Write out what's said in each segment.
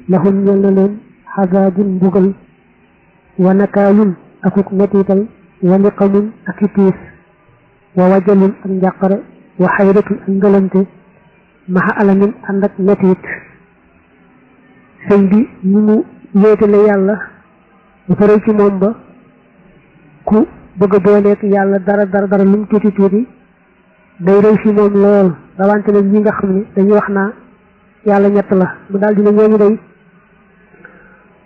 lahum ñel na leen xazaabun mbugal wa nakaalun akuk mettital wa liqamun ak i tiis wa wajalun ak njàqare wa xayratun ak ngëlante maxa alamin ànd ak mettit sëñ bi ñu mu wéetale yàlla dafa rëy ci moom ba ku bëgg a booleeg yàlla dara lu mu tuuti tuuti day rëy ci moom lool rawante nag ñi nga xam ne dañuy wax naa yàlla ñett la mu daal dina ñooñu day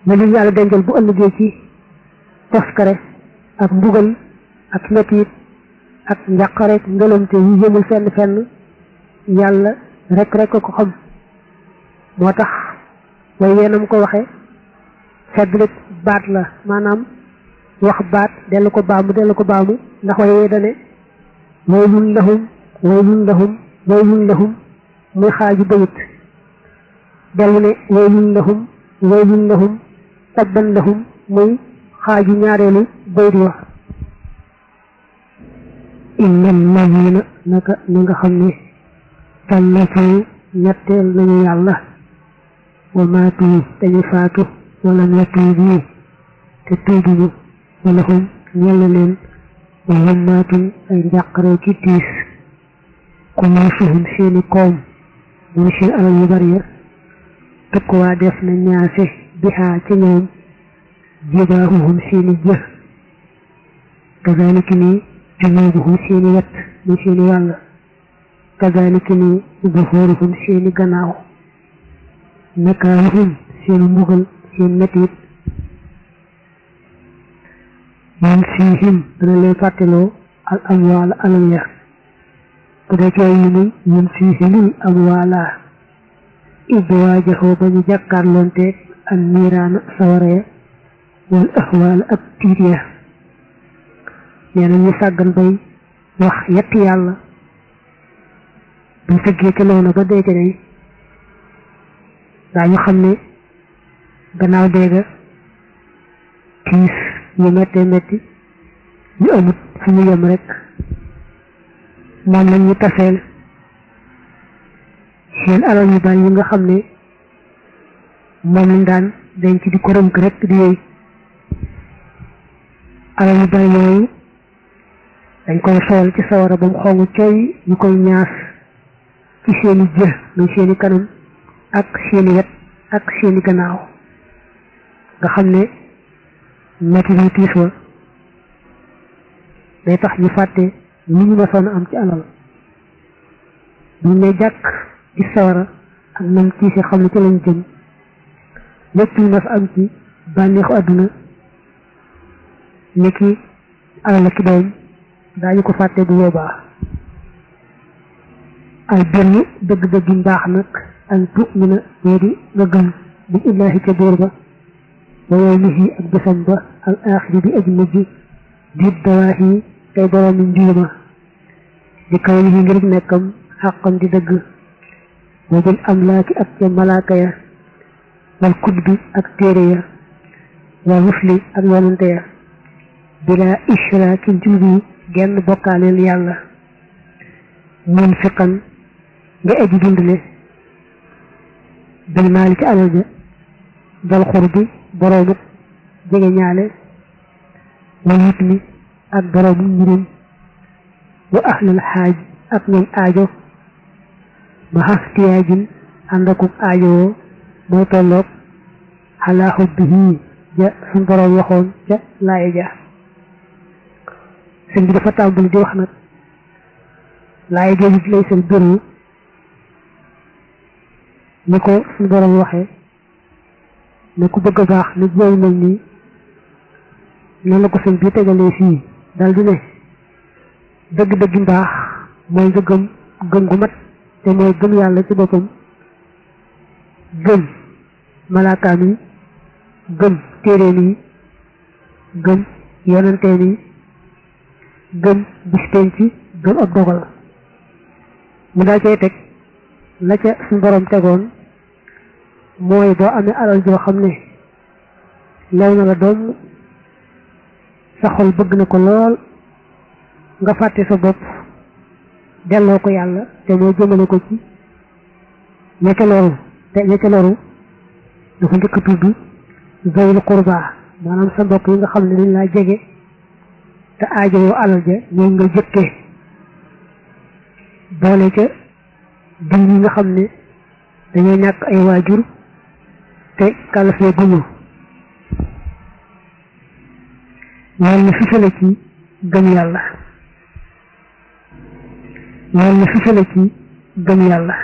ñu li yàlla dencal bu ëllëgee ci toskare ak mbugal ak mettit ak njàqare ngëlante yu yëmul fenn yàlla rek ko xam moo tax way yeenam ko waxe fedd baat la maanaam wax baat dellu ko baamu ndax way yee dane waylun lahum muy xaaju bayit dellu ne waylun lahum tabban lahum muy xaaju ñaareelu bayit wax innal ladina naka ñi nga xam ne tallafu ñetteel nañu yàlla wa maatu dañu faatu wala ñettuubu te tuubuñu wala hum ñel na leen wa hammaatun ay njàqare ki tiis kumaasuhum seeni koom muy seen alal yu bari ya tukkuwaa def na ñaase bihaa ci ñoom jibaahuhum seeni jë kazaalika nii junuubuhum seeni wet muy seeni wàll kazaalika nii zuhuuruhum seeni gannaaw nakaaluhum seeni mbugal seen mettit man fiihim dana leen fàtteloo al amwaal alal ya bu dee ci ay muy man fiihimul amwaala id waajaxoo ba ñu jàkkaarloonte ak niiraana sawara ya wal ahwaal ak tiit ya nee na ñu sàggan bay wax yetti yàlla buñ sëggee ca loona ba dee ca day daañu xam ne gannaaw déega tiis yu metti yu amut fu ñu yem rek moom lañ ñu taseel seen alal yu bari yi nga xam ne moom lañ daan denc di ko rënk rek di yooyu alal yu bari yooyu dañ koy sool ci sawara ba mu xongu coy ñu koy ñaas ci seeni jë muy seeni kanam ak seeni wet ak seeni gannaaw nga xam ne metti lu tiis wa day tax ñu fàtte li ñu masoon a am ci alal bu ne jàkk ci sawara ak nam tiise xam ne ci lañ jëm lépp ñu mas am ci bànneexu àdduna niki alal ki doom daañu ko fàtte bu boobaa al birru dëgg-dëgg mbaax nag an tu'mina di nga gëm bi illaahi ca buur ba wa yawmihi ak bisam ba al aaxiri bi aji mujj di dawaahi kay boroomi njuuma di kaw yi ngir nekkam xàqam di dëgg wa bil amlaaki ak ca malaaka ya wal kutbi ak téere ya wal rusli ak yonante ya bila ishraakin ci lu genn bokkaaleel yàlla munfiqan nga aji dundale bil maali ci alal ja dal xur bi boroomut jege ñaale wal yit mi ak boroomu njurum wa ahlal xaaj ak ñoom aajo ma xaftiyaajin ànd akuk aajowoo mooy tolloog xalaa xubbihi ja suñ boroom waxoon ca laaya ja sëñ bi dafa tàmbali di wax nag laaya jooju di lay seen birru ni ko suñ boroom waxee ne ku bëgg a baax ni jooy mel nii noonu la ko sëñ bi tegalee fii dal di ne dëgg-dëgg mbaax mooy nga gëm gu mat te mooy gëm yàlla ci boppam gëm malaakaam yi gëm téeréem yi gëm yonanteem yi gëm bis penc gëm ab dogal mu daal cay teg la ca suñu borom tegoon mooy boo amee alal joo xam ne lew na la doom sa xol bëgg na ko lool nga fàtte sa bopp delloo ko yàlla te mooy jëmale ko ci ña ca loru dafa njëkk tudd zawul qurba maanaam sa mbokk yi nga xam ne dañ laa jege te aajowoo alal ja ñoom nga jëkkee boole ca diw yi nga xam ne dañoo ñàkk ay waajur te kalafee guñu yàlla fisale ci gëm yàlla yàlla fisale ci gëm yàlla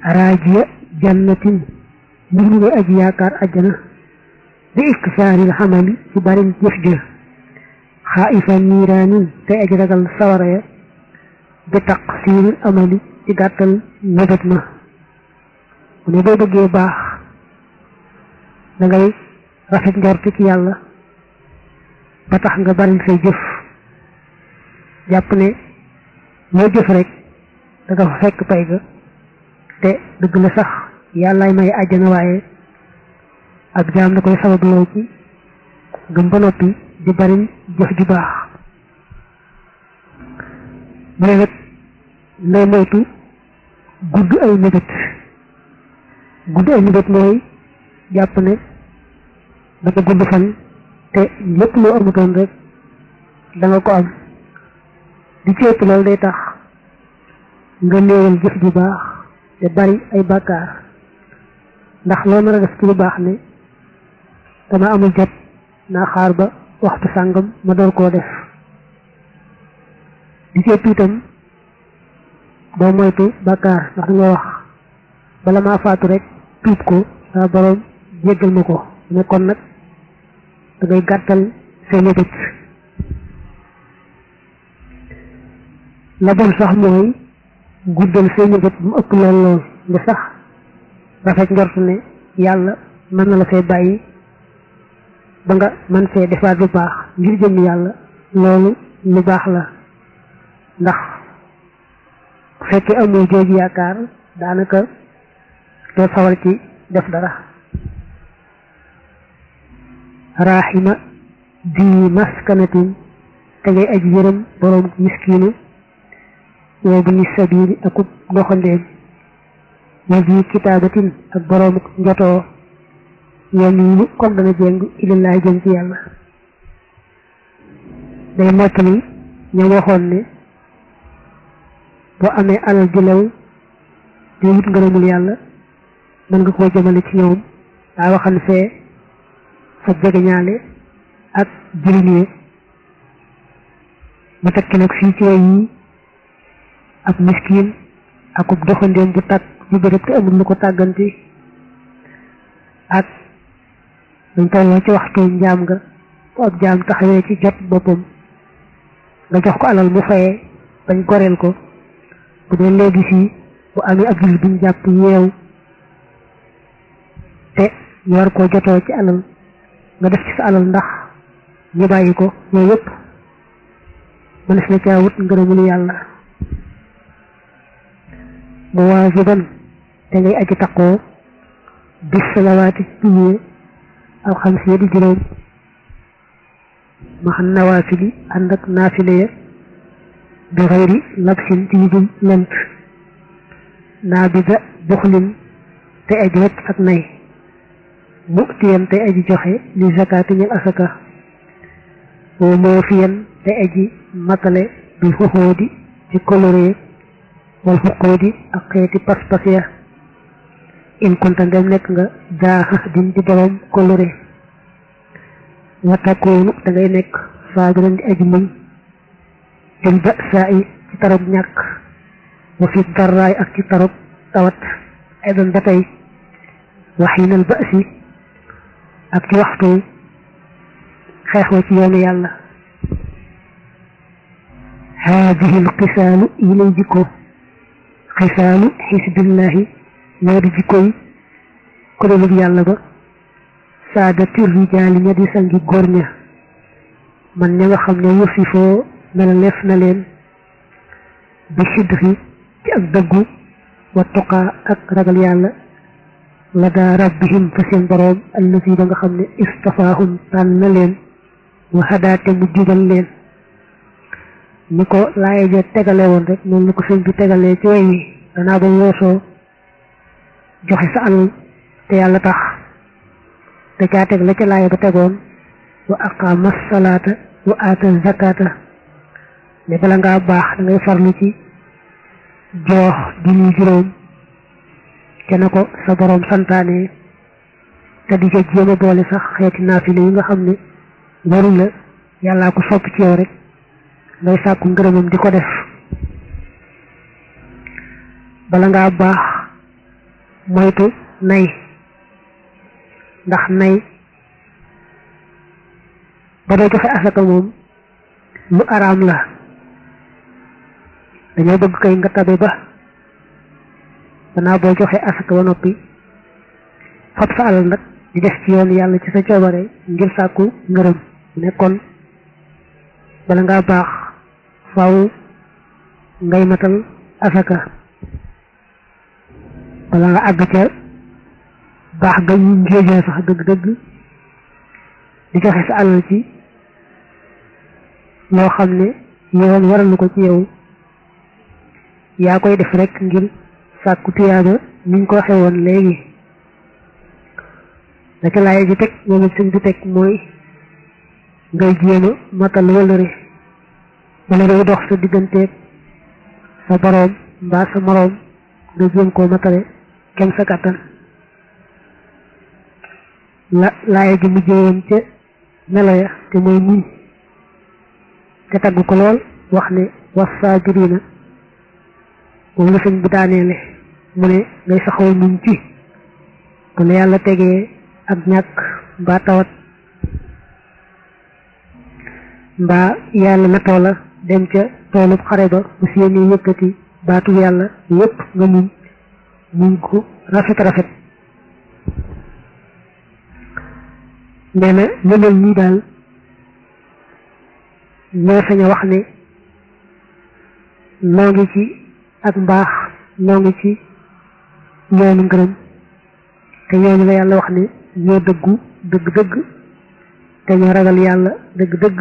raajiya jannatin mbir mi ngay aji yaakaar ajjana bi iktisaaril xamali ci bari jëf jë xaa'ifa niiraanin te aji ragal sawara ya bi taqsiiril amali ci gàttal mébét ma mu ne boo bëggee baax da ngay rafet njort ci yàlla ba tax nga bari say jëf jàpp ne loo jëf rek da nga fa fekk pay ga te dëgg la sax yàllaay may àjjana waaye ak jaam da koy sababloo ci gëm ba noppi di bari jëf ju baax mu ne nag ngay moytu gudd ay mébét mooy jàpp ne da nga gudd fan te lépp loo amutoon rek da nga ko am di ci ëpp loolu day tax nga néewal jëf ju baax te bari ay bàkkaar ndax loo mën a def ci lu baax ne dama amul jot naa xaar ba waxtu sàngam ma door koo def di ci ëpp itam boo moytu bàkkaar ndax nga wax bala maa faatu rek tuub ko saa boroom jéggal ma ko ne kon nag da ngay gàttal say mébét la bon sax mooy guddal say mébét mu ëpp lool nga sax rafet njort ne yàlla mën na la fee bàyyi ba nga mën fee defaat lu baax ngir jëm yàlla loolu lu baax la ndax bu fekkee amoo jooju yaakaar daanaka doo sawar ci def dara raaxima di maskanatin te ngay aji yërëm boroom miskiinu woo bu ni sabiili akub doxandeem wa bi kitaabatin ak boroom njotoo yamiinu comme dana jéng ilallaay jëm ci yàlla day mottali ñoo waxoon ne boo amee alal ju lew di wut ngërëmul yàlla mën nga koo jëmale ci ñoom daa waxan fee sa jegeñaale ak jëriñee ma tekki nag fii ci way yi ab miskin akub doxandéem bu tàgg bu bërëb te amul lu ko tàgganti ak dañ tolloo ci waxtu njaam nga bu ab jaam taxawee ci jot boppam nga jox ko alal mu fayee bañ goreel ko bu dee léegi fii bu amee ab jul buñ jàpp yeew te ñu war koo jotoo ci alal nga def ci sa alal ndax ñu bàyyi ko yooyu yëpp mënees na caa wut ngërëmul yàlla mu waajiban te ngay aji taqoo bis salawaati jullee alxamsiya di juróom ma xam nawaafili ànd ak naafile ya bi xëyri labsin ci yidul lent naa bi da buxlin te aji wet ak nay mu'tiyan te aji joxe li zakaati ñel asaka woo moo fiyan te aji matale bi xuxóodi ci koloré wal xuqóodi ak xeeti pas-pas ya in kunta ngam nekk nga jaaxa din di borom koloré watakoonu da ngay nekk saabiran di aji muñ bil ba saa yi ci tarab ñàkk wa fi darraay ak ci tarab tawat ay doon ba tey waxiinal ba si ak ci waxtu xeex wa ci yoonu yàlla haadihi alxisaalu yi lay jikko xisaalu xisbillahi ñoo di jikkoy kuréelug yàlla ba saadati rijaali ña di sangi góor ña man ña nga xam ne yusifoo melaleef na leen bi sidqi ci ak dëggu wa tuqaa ak ragal yàlla la daa rabbihim fa seen boroom allazi ba nga xam ne istafaahum tànn na leen wa hadaate mu jubal leen ni ko laaye ja tegale woon rek noonu la ko sëñ bi tegalee ci way wi danaa ba yoosoo joxe sa alal te yàlla tax te caa teg la ca laaya ba tegoon wa aqama salaata wa aata zakata ne bala ngaa baax da ngay farlu ci jox julli juróom te na ko sa borom santaane te di ca jéem a boole sax xeeti naafile yi nga xam ne waru la yàllaa ko sopp ci yow rek ngay sàkku ngërëmam di ko def bala ngaa baax moytu nay ndax nay ba doo joxe asaka moom lu araam la dañoo bëgg kay nga tabe ba gannaaw boo joxe asaka ba noppi fab sa alal nag di def ci yoon yàlla ci sa coobare ngir sàkku ngërëm nekkoon bala ngaa baax faaw ngay matal asaka bala nga àgg ca baax ga ñu ngéejee sax dëgg-dëgg di joxe sa alal ci loo xam ne yoon waral ko ci yow yaa koy def rek ngir sàkku tuyaaba niñ ko waxee woon léegi la ca laaya ji teg moom it suñ du teg mooy ngay jéem a matal wëllëre yu dox sa digganteeg sa boroom mbaa sa moroom nga jéem koo matale kem sa kàttan laaya ji mujjee woon ca melo ya te mooy muñ te tagg ko lool wax ne wassaabiriina moom la sëñ bi daaneele mu ne ngay saxoo muñ ci bu la yàlla tegee ak ñàkk mbaa tawat mbaa yàlla natoo la dem ca toolub xare ba bu séenee yëkkati baatu yàlla yépp nga muñ ko rafet nee na ñëmel ñii daal ñoo sañ a wax ne noo ngi ci ak mbaax noo ngi ci yoonu ngërëm te ñooñu la yàlla wax ne ñoo dëggu dëgg-dëgg te ñoo ragal yàlla dëgg-dëgg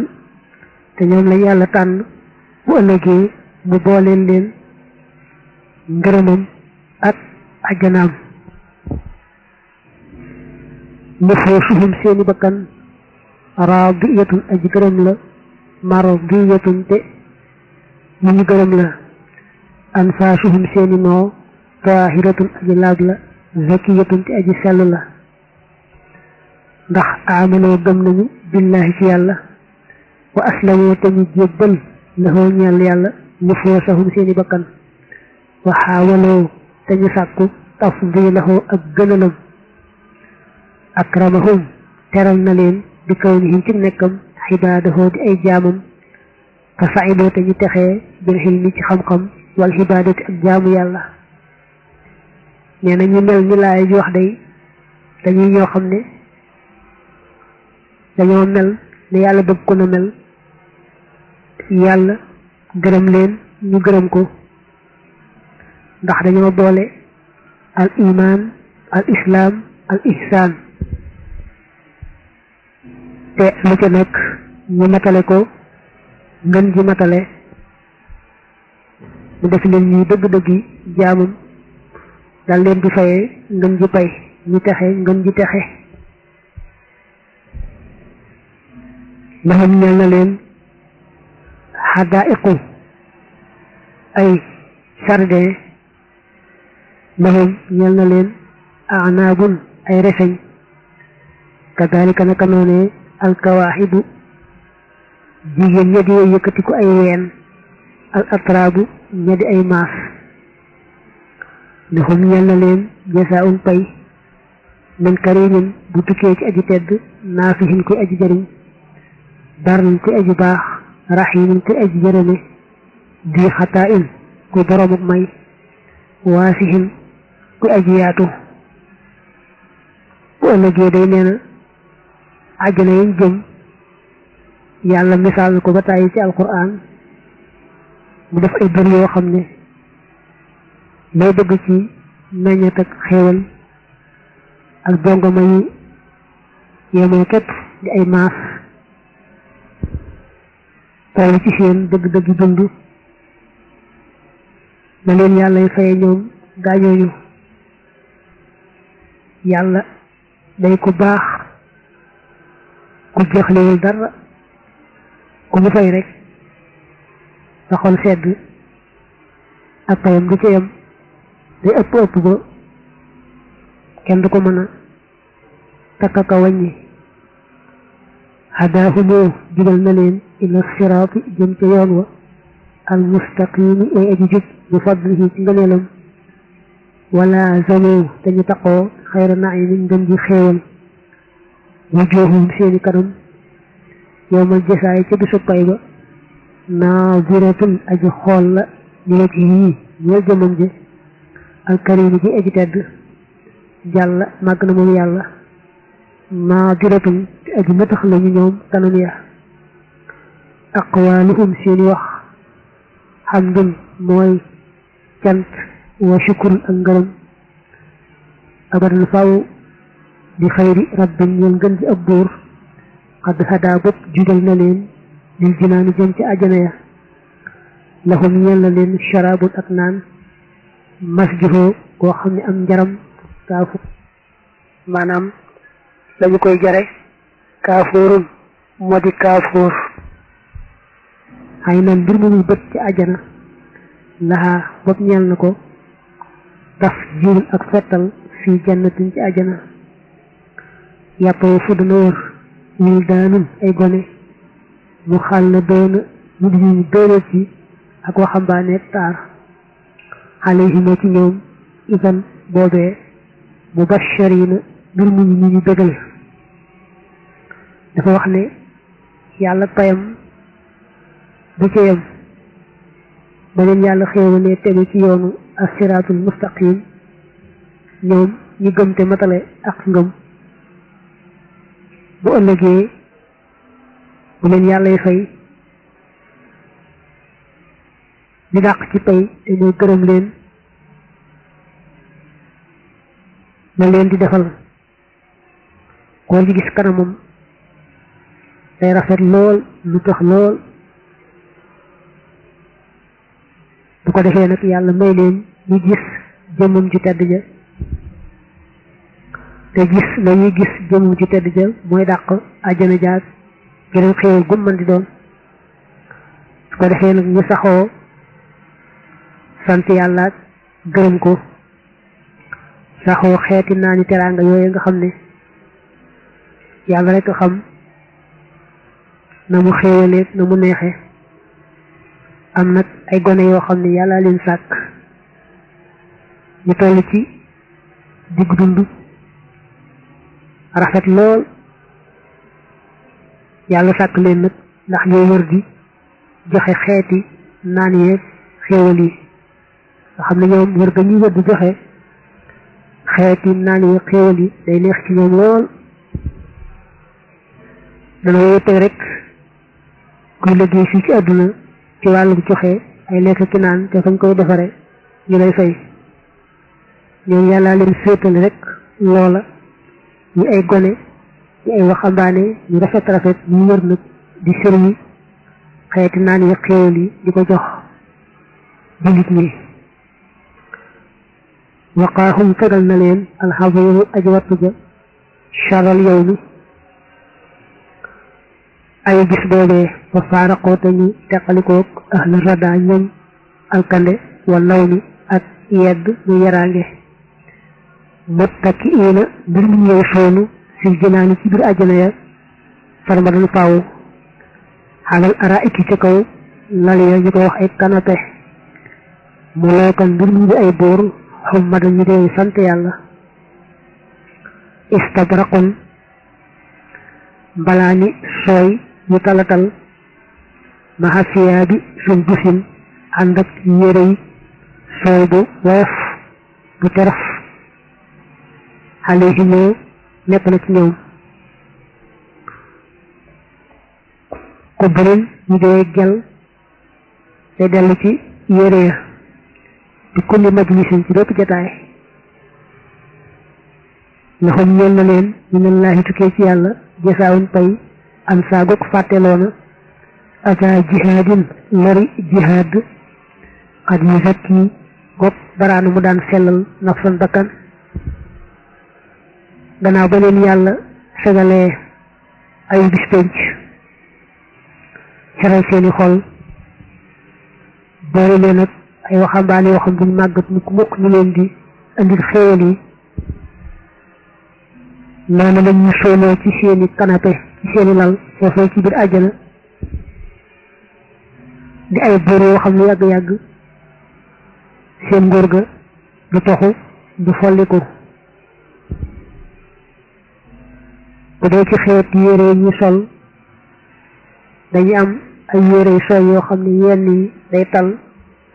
te ñoom la yàlla tànn bu ëllëgee mu booleel leen ngërëmam ak ajjanaam nufuusuhum seeni bakkan raadiyatun aji gërëm la mardiyatun te ñu ñu gërëm la anfaasuhum seeni noo taahiratun aji laab la zakiyatun te aji sell la ndax aamanoo gëm nañu billahi ci yàlla wa aslamoo te ñu jébbal lahoo ñeel yàlla nufuusahum seeni bakkan wa xaawaloo te ñu sàkku tafdiilahoo ak gënalam akramahum teral na leen bi kawnihim ci nekkam xibaadahoo di ay jaamam fa saidoo te ñu texee bil xilmi ci xam-xam wal xibaadati ak jaamu yàlla nee na ñu mel ni laay ji wax day dañuy ñoo xam ne dañoo mel ne yàlla bëgg ko na mel yàlla gërëm leen ñu gërëm ko ndax dañoo boole al iman al islam al ihsan te lu ca nekk ñu matale ko ngën ji matale mu def leen ñuy dëgg-dëggi jaamam dal leen di fayee ngën ji pay ñu texe ngën ji texe lahum ñeel na leen xadaiqu ay jardin lahum ñeel na leen anaabun ay reseñ kadalika naka noonee alkawaaxibu jigéen ña di yëkkati ko ay ween al atraabu ña di ay maas lahum ñeel na leen jasaa'un pay min karimin bu tukkee ci aji tedd naafihin koy aji jëriñ darnin koy aji baax raximin koy aji jërëme di xataa in kuy boromuk may waasihin kuy aji yaatu bu ëllëgee day nee na àjjana yiñ jëm yàlla misaal ko ba tàyyi ci alquran mu def ay bër yoo xam ne lay bëgg ci meññet ak xéewal ak jongoma yi yemoo képp di ay maas toll ci seen dëgg-dëgg dund na leen yàlla faye ñoom gaañooñu yàlla day ku baax ku joxlewul dara ku mu fay rek sa xol sedd ak payam du ci yam day ëpp ba kenn du ko mën a takka ka wàññi hadaahumoo jubal na leen ila siraati jëm ca yoon wa al mustaqimi ay aji jub bi fadlihi ci ngëneelam wala zamoo te ñu taqoo xayra naimin ngën ji xéewal wujuhum seeni kanam yowmal jasaay ca bisu pay ba naadiratun aji xool la li wajhi yii ñeel jëmam ji alkarimi ji aji tedd jàlla màgg na moom yàlla naadiratun te aji mëtax lañu ñoom kanam ya aqwaaluhum seeni wax xamdun mooy cant wa shukur ak ngërëm abadan faw di xayri rabbin ñeel ngën ji ab buur xad hadaa bopp jubal na leen lil jinaani jëm ci àjjana ya lahum ñeel na leen sharabun ak naan masjuhoo koo xam ne am njaram kaafu maanaam lañu koy jare kaafoorun moo di kaafoor xay nan mbir mu muy bët ci àjjana laxaa bopp ñeel na ko taf jiwul ak fettal fii jannatin ci àjjana yàppoo fu dana wër wil daanum ay gone mu xal na doona ñu di ñu doole ci ak waxambaane taar xale yi moo ci ñoom isan boobee mubashirina mbir mu ñu bégal dafa wax ne yàlla payam du ci yem ba leen yàlla xéewalee tegu ci yoonu as-siraatul mustaqim ñoom ñu gëm te matale ak ngëm bu ëllëgee bu leen yàllay fay di dàq ci pay te mooy gërëm leen na leen di defal koo ci gis kanamam day rafet lool lu tax lool bu ko defee nag yàlla may leen ñu gis jëmmam ju tedd ja te gis la ñuy gis jëmmam ju tedd ja mooy dàq àjjana jaag geneen xéewal gum man di doon su ko defee nag ñu saxoo sant yàlla ak gërëm ko saxoo xeeti naa ni teraanga yooyu nga xam ne yàlla rek xam na mu xéewaleeg na mu neexe am nag ay gone yoo xam ne yàlla leen sàkk ñu toll ci digg dund rafet lool yàlla sàkk leen nag ndax ñoo wër di joxe xeeti naan yeeg xéewal yi nga xam ne ñoom wër ga ñuy wër di joxe xeeti naan yeeg xéewal yi day neex ci ñoom lool dana wéete rek kuy liggéey fii ci àdduna ci wàllu joxe ay lekk ki naan te fañ koy defare ñu lay fay ñoom yàlla leen féetale rek loola ñu ay gone ñu ay waxambaane ñu rafet rafet ñu wër nag di sërwi xeeti naan yi xéewal yi di ko jox jullit ñi waqaahum fegal na leen alxabiru aji wattu ja charal yow mi ay gis boobee fa faaraqoo te ñu teqalikoog ahla rada ñoom alkande wallaw mi ak yedd mu yaraange muttakiina mbir mu ñëw soonu fil jinaani ci biir àjjana ya sarmadan faaw xalal araiki ci kaw lal ya ñu koy wax ay canapé mu lookan mbir mu di ay buur xummadan ñu dee sant yàlla istabraqun mbalaani sooy yu talatal mahasiyaa bi suñ busin ànd ak yére yi sooy bu woyof bu teraf xale yi ñëw nekk na ci ñoom ku bërin ñu dee gel te dellu ci yére ya di kulli majlisin ci bépp jataay loxoom ñeel na leen minallaahi tukkee ci yàlla jasaawuñ pay am saa gog fàtteloona aka jihaadin lori jihaad xad yu zakki gog baraanu mu daan sellal nafsan bakkan gannaaw ba leen yàlla sagalee ay bis penc xeral seeni xol boole leen ak ay waxambaane yoo xam duñ màggat mukk ñu leen di andil xéewal yi noonu lañ ñu sooloo ci seeni canapé ci seeni lal foofee ci biir àjjana di ay buur yoo xam ne yàgg-yàgg seen nguur ga du toxu du folliku bu dee ci xeet yére yi ñu sol dañu am ay yére yu sol yoo xam ne yenn yi day tal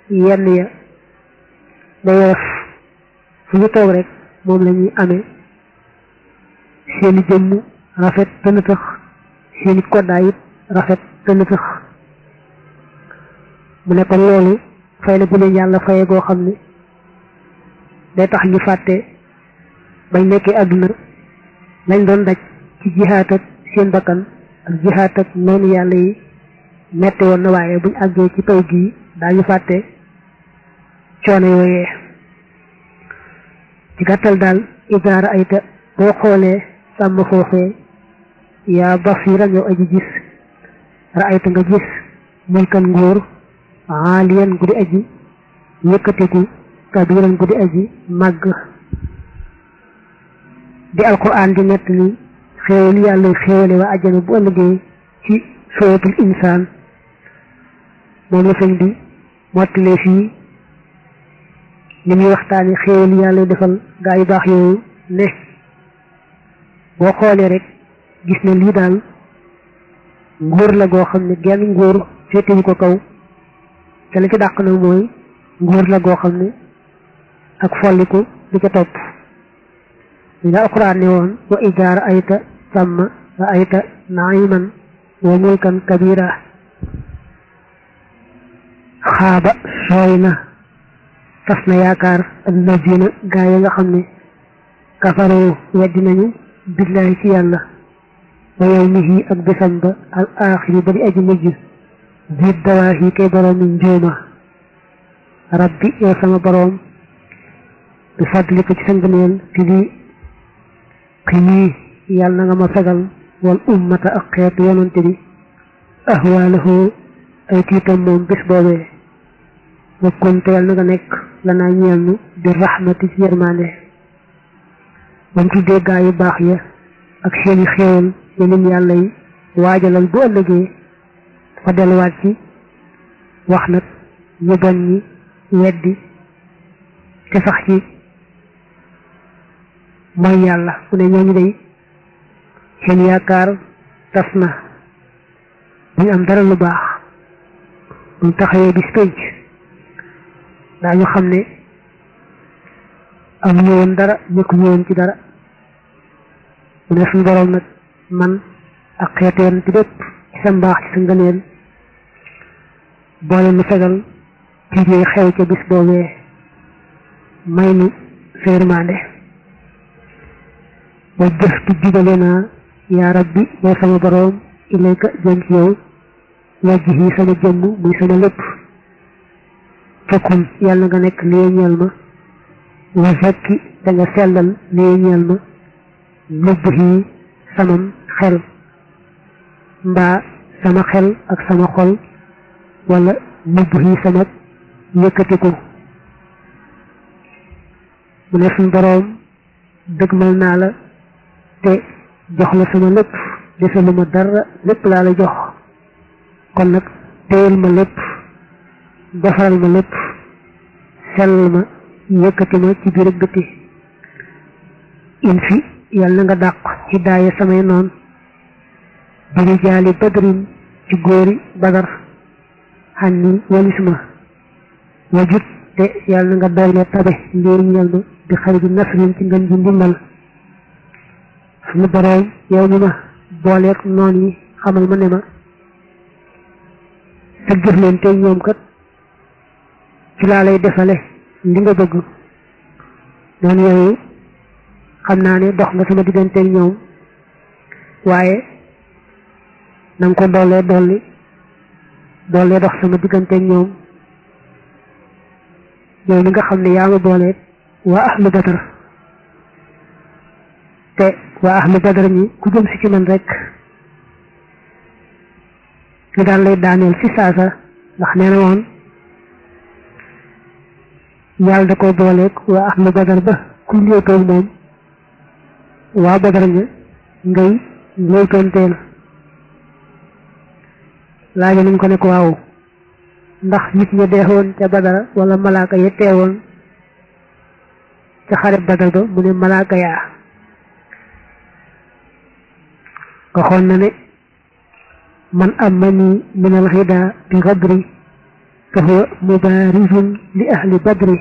yenn ya day woyof fu ñu toog rek moom la ñuy amee seeni jëmm rafet te nëtëx seeni koddaay it rafet te nëtëx mu ne kon loolu fay la bu leen yàlla faye goo xam ne day tax ñu fàtte bañ nekkee àdduna lañ doon daj ci jihaat ak seen bakkan ak jihaat ak noonu yàlla yi metti woon na waaye buñ àggee ci pay gii daañu fàtte coono yooyee ci gàttal daal idaa ra'ayta boo xoolee sàmm foofee yaa basiran yow aji gis ra'ayta nga gis mulkan nguur aaliyan guddi aji yëkkatiku kabiran guddi aji màgg di alquran di nett ni xéewal yàlla xéewale waa àjjana bu ëllëgee ci suratul insaan moom la sëñ bi mottalee fii li muy waxtaani xéewal yàlla defal gaa yu baax yooyu ne boo xoolee rek gis ne lii daal nguur la goo xam ne genn nguur féetewu ko kaw te la ci dàq na mooy nguur la goo xam ne ak folliku li ca topp li nga alquran ne woon wa idaa ra'ayta samma ra'ayta na'iman wa mulkan kabira xaaba sooy na tas na yaakaar allazina gaa yi nga xam ne kafaroo weddi nañu billahi ci yàlla wa yawmihi ak bisam ba al axiri ba di aji mujj biir dawaahi kay boroomi njuuma rabbi yow sama boroom bi fadlika ci sa ngëneel ti di xinii yàlla na nga ma fegal wal ummata ak xeetu yonante bi ahwaalahu ay tiitam moom bis boobee wa kunte yàlla na nga nekk lanaa ñeel nu bi rahmati ci yërmande bam tuddee gaa yu baax ya ak seeni xéewal yeneen yàlla yi waajalal bu ëllëgee fa delluwaat ci wax nag ñu bon ñi weddi te sax ci mooy yàlla mu ne ñooñu day seen yaakaar tas na buñ am dara lu baax buñ taxawee bis pénc daañu xam ne amuñu woon dara nekkuñu woon ci dara mu ne suñu boroom nag man ak xeeteen ci bépp ci sa mbaax ci sa ngëneel boole nu fegal tiit yi xew ca bis boobee may nu sa yërmande wa jëf tu jubale naa yaa rabbi yow sama boroom ilayka jëm ci yow wajhi sama jëmm muy sama lépp fakkum yàlla nga nekk lii ñeel ma wa zakki da nga sellal lii ñeel ma nubhi samam xel mbaa sama xel ak sama xol wala nubhi sama yëkkatiku mu ne suñ boroom dëgmal naa la te jox la sama lépp desalu ma dara lépp laa la jox kon nag téyel ma lépp defaral ma lépp sellal ma yëkkati ma ci biir ak biti in fi yàlla na nga dàq hidaaya samay noon bari jaali badrin ci góori badar xan ni walis ma wajut te yàlla na nga doyle tabe lii ñeel ma di xarit bi nasrin ci ngën ji ndimbal suñu boroom yow mi ma booleeg noon yi xamal ma ne ma sa jëflante ñoom kat ci laa lay defale li nga bëgg noonu yooyu xam naa ne dox nga sama digganteeg ñoom waaye na nga ko dolli dox sama digganteeg ñoom yow mi nga xam ne yaa ma booleeg waa ahlu badar te waa ahlu badar ñi ku jëm si ci man rek ñu daan lay daaneel fi saasa ndax nee na woon yàlla da ko booleeg waa ahlu badar ba ku léetoog moom waa badar ña ngay léetoonteel laajo nañ ko ne ko waaw ndax nit ña deexoon ca badara wala malaaka ya teewoon ca xare badar ba mu ne malaaka yaa waxoon na ne man amani min alxida bi gadri fa huwa mubarizun li ahli badri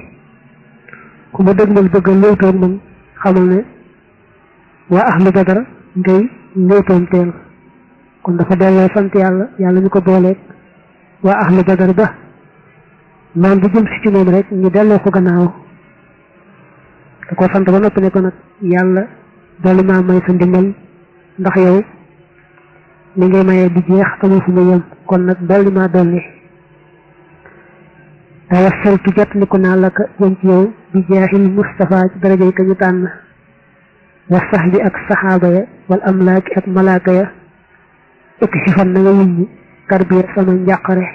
ku ma dëgmal bëgg a léewtoon man xamal ne waa ahli badar ngay léetoonteel kon dafa delloo sant yàlla yàlla ñu ko booleeg waa ahlu badar ba noonu bu jëm si ci moom rek ñu delloo ko gannaaw da ko sant ba noppi ne ko nag yàlla dolli maa may sa ndimbal ndax yow li ngay mayee di jeex amul fu mu yem kon nag dolli maa dolli tawassaltu jot ni ko naa la ka jëm ci yow bi jaahil Mustafa ci darajay ka ñu tànn wa sahbi ak saxaaba ya wal amlaaki ak malaaka ya ëkk si fan na nga wuññi tarbiya sama njàqare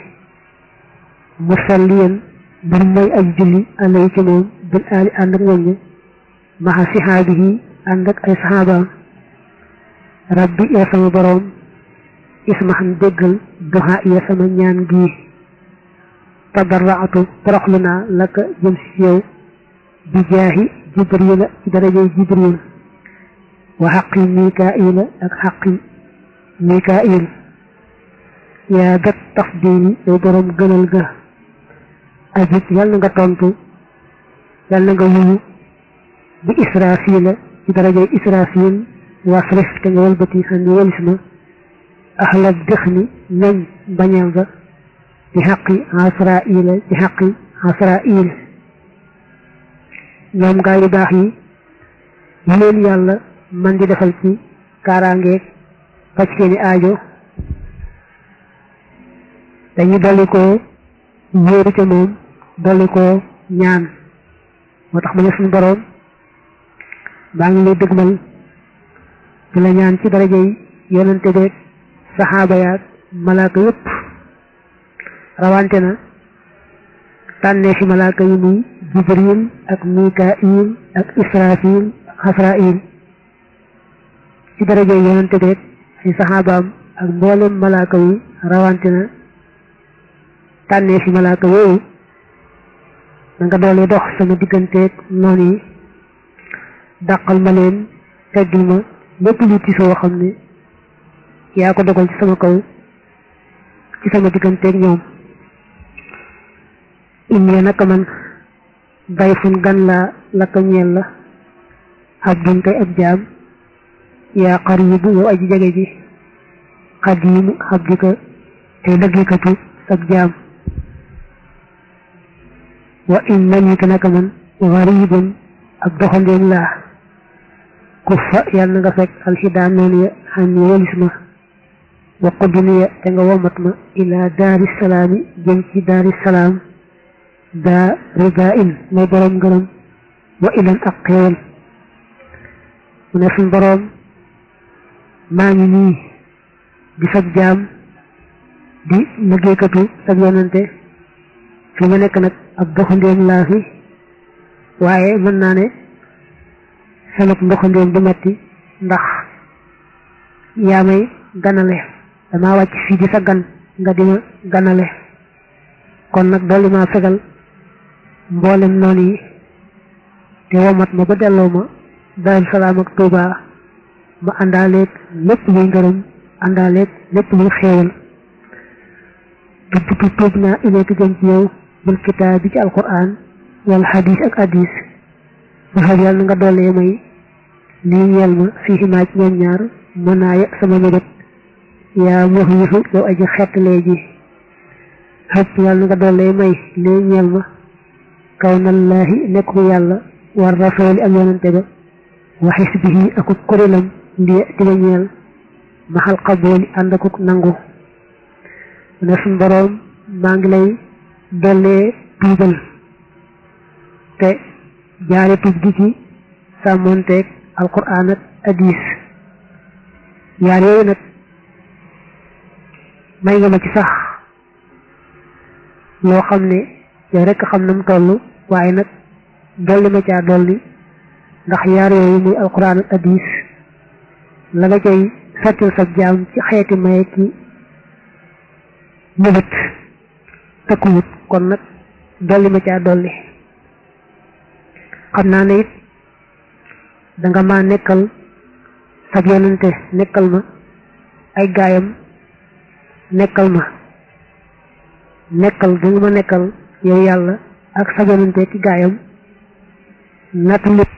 musalliyan bir mooy aj julli alay ci moom bil aali ànd ak ñoom ñi maxa sihaabihi ànd ak ay saxaabaam rabbi ya sama boroom ismaxan déggal duhaa ya sama ñaan gii tadarraatu toroxlu naa laka jëm si yow bi jaahi jibrila ci darajay jibril wa xaqi mikaila ak xaqi mikail yaa dat tafdili yow boroom gënal ga ajib yàlla nga tontu yàlla nga wuyu bi israfila ci darajay israfil wasrif te nga walbati xam ni walis ma ahla dëx ni ñañ bañal ga ci xaqi asraila ci xaqi asrail ñoom gaa yu baax yi yi leen yàlla man di defal ci kaaraangeeg faj seeni aajo dañu dolli ko wéeru ca moom dolli ko ñaan moo tax ma ne suñu boroom baa ngi lay dëgmal di la ñaan ci daraja yi yonente beeg saxaaba yaag malaaka yépp rawante na tànnee fi malaaka yi muy jibril ak mikail ak israfil ak xasrail ci daraja yi yonente beeg ay saxaabaam ak mboolem malaaka yi rawante na tànnee fi malaaka yooyu na nga doole dox sama digganteeg noonu yi dàqal ma leen teggil ma lépp lu ci soo xam ne yaa ko dogal ci sama kaw ci sama digganteeg ñoom inni naka man dayfun gan laa laka ñeel la abdun kay ab jaam yaa qaribu yow aji jege ji xadiimu abdika tey dëggikatu sag jaam wa innani te naka man garibun ak doxandéem laa ku fa yàlla na nga fekk alxidaa noonu ya xam ni walis ma wa qudniya te nga womat ma ila daari salaami jëm ci daari salaam daa rida in mooy boroom ngërëm wa ilan ak xéewal mu ne suñ boroom maa ngi nii di sab jaam di liggéeykatu sab yonante fi ma nekk nag ab doxandéem laa fi waaye mën naa ne xeluk ndoxandéem bu metti ndax yaa may ganale dama wàcc fii di sa gan nga dima ganale kon nag dolli maa fegal mboolem noonu yi te womat ma ba delloo ma Daaru Salaam ak Tuubaa ma àndaaleeg lépp luy ngërëm àndaaleeg lépp luy xéewal tuub naa ileeki jëm ci yow bil kitaab bi ci alquran wal xadis ak hadis ba xam yàlla nga dollee may lii ñeel ma fii maa ci ñoom ñaar mën naa ya sama mébét yaa mox yifu yow aji xettalee ji xëpp yàlla nga dollee may lii ñeel ma kaw nallaahi nekku yàlla war rasooli ak yonante ba wa xisbihi akuk kuréelam lii di la ñeel maxal qabooli ànd akuk nangu ne suñ boroom maa ngi lay dollee tuubal te jaare tuub gi ci sàmmonteeg alquran ak hadis yaar yooyu nag may nga ma ci sax loo xam ne yow rek xam na mu toll waaye nag dolli ma caa dolli ndax yaar yooyu muy alquran ak hadis la nga cay sottil sa jaam ci xeeti maye ki mëbët tëkkuwut kon nag dolli ma caa dolli xam naa ne it danga ma nekkal sab yonante nekkal ma ay gaayam nekkal ma nekkal gi nga ma nekkal yow yàlla ak sab yonante ki gaayam natt lépp